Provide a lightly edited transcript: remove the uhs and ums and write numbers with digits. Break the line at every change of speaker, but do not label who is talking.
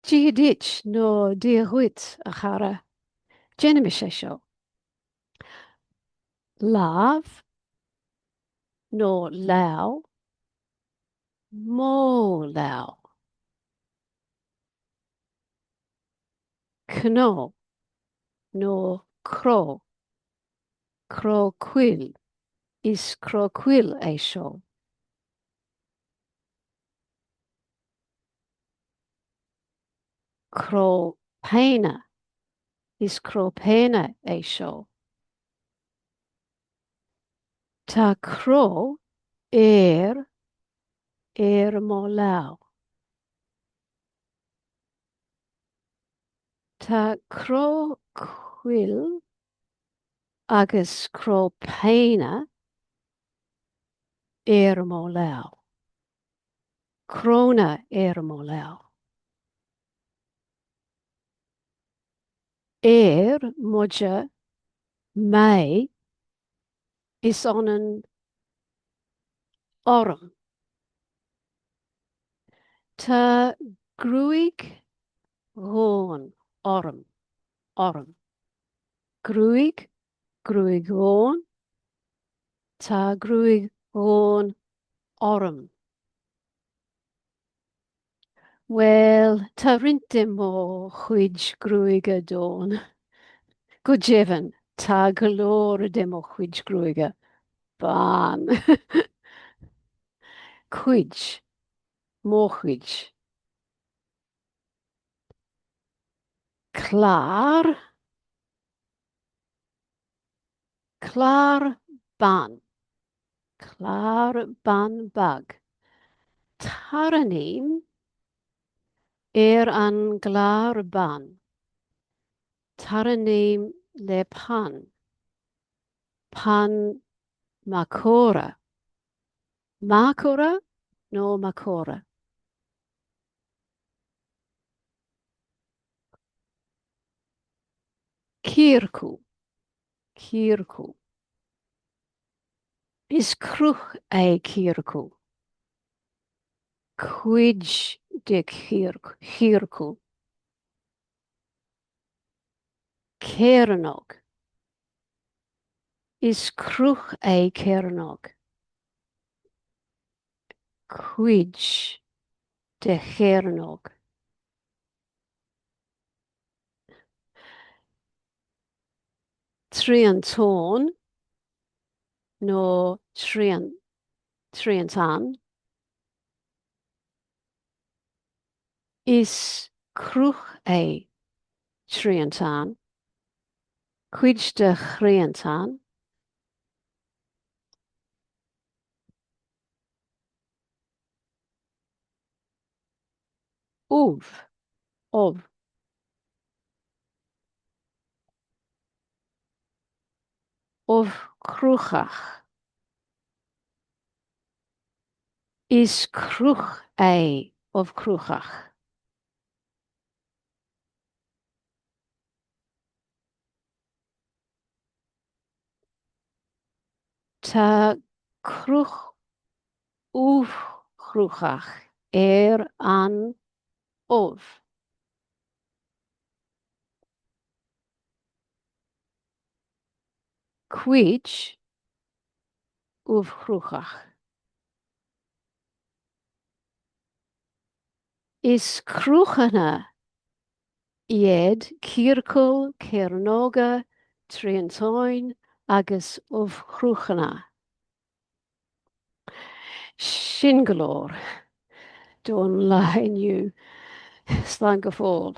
Dia duit nó Dia dhuit, a chara. Déanaimis é seo. Lámh nó lámh, mo lámh. Cnó nó cró, cró coill, is cró coill é seo. Cró péine, is cró péine é seo. Tá cró ar ar mo lámh. Tá cró coill agus cró péine ar mo lámh. Crónna ar mo lámh. Ar móide mé is ionann orm. Tá gruaig dhonn orm, orm. Gruaig, gruaig dhonn, tá gruaig dhonn orm. Bhuel, tá roinnt de mo chuid gruaige donn. Go deimhin, tá go leor de mo chuid gruaige bán. Cuid. Mo chuid. Clár. Clár bán. Clár bán beag. Tarraingím ar an gclár bán. Tarraingím le peann. Peann marcóra. Marcóra nó marcóra? Ciorcal. Ciorcal. Is cruth é ciorcal. Cuid de chiorcal. Cearnóg. Is cruth é cearnóg. Cuid de chearnóg. Triantán nó triantán. Is cruth é triantán. Cuid de thriantán. Ubh, ubh. Ubhchruthach. Is cruth é ubhchruthach. Tá cruth ubhchruthach ar an ubh. Cuid ubhchruthach. Is cruthanna iad ciorcail, cearnóga, triantáin agus ubhchruthanna. Sin go leor don lá inniu. Slán go fóill.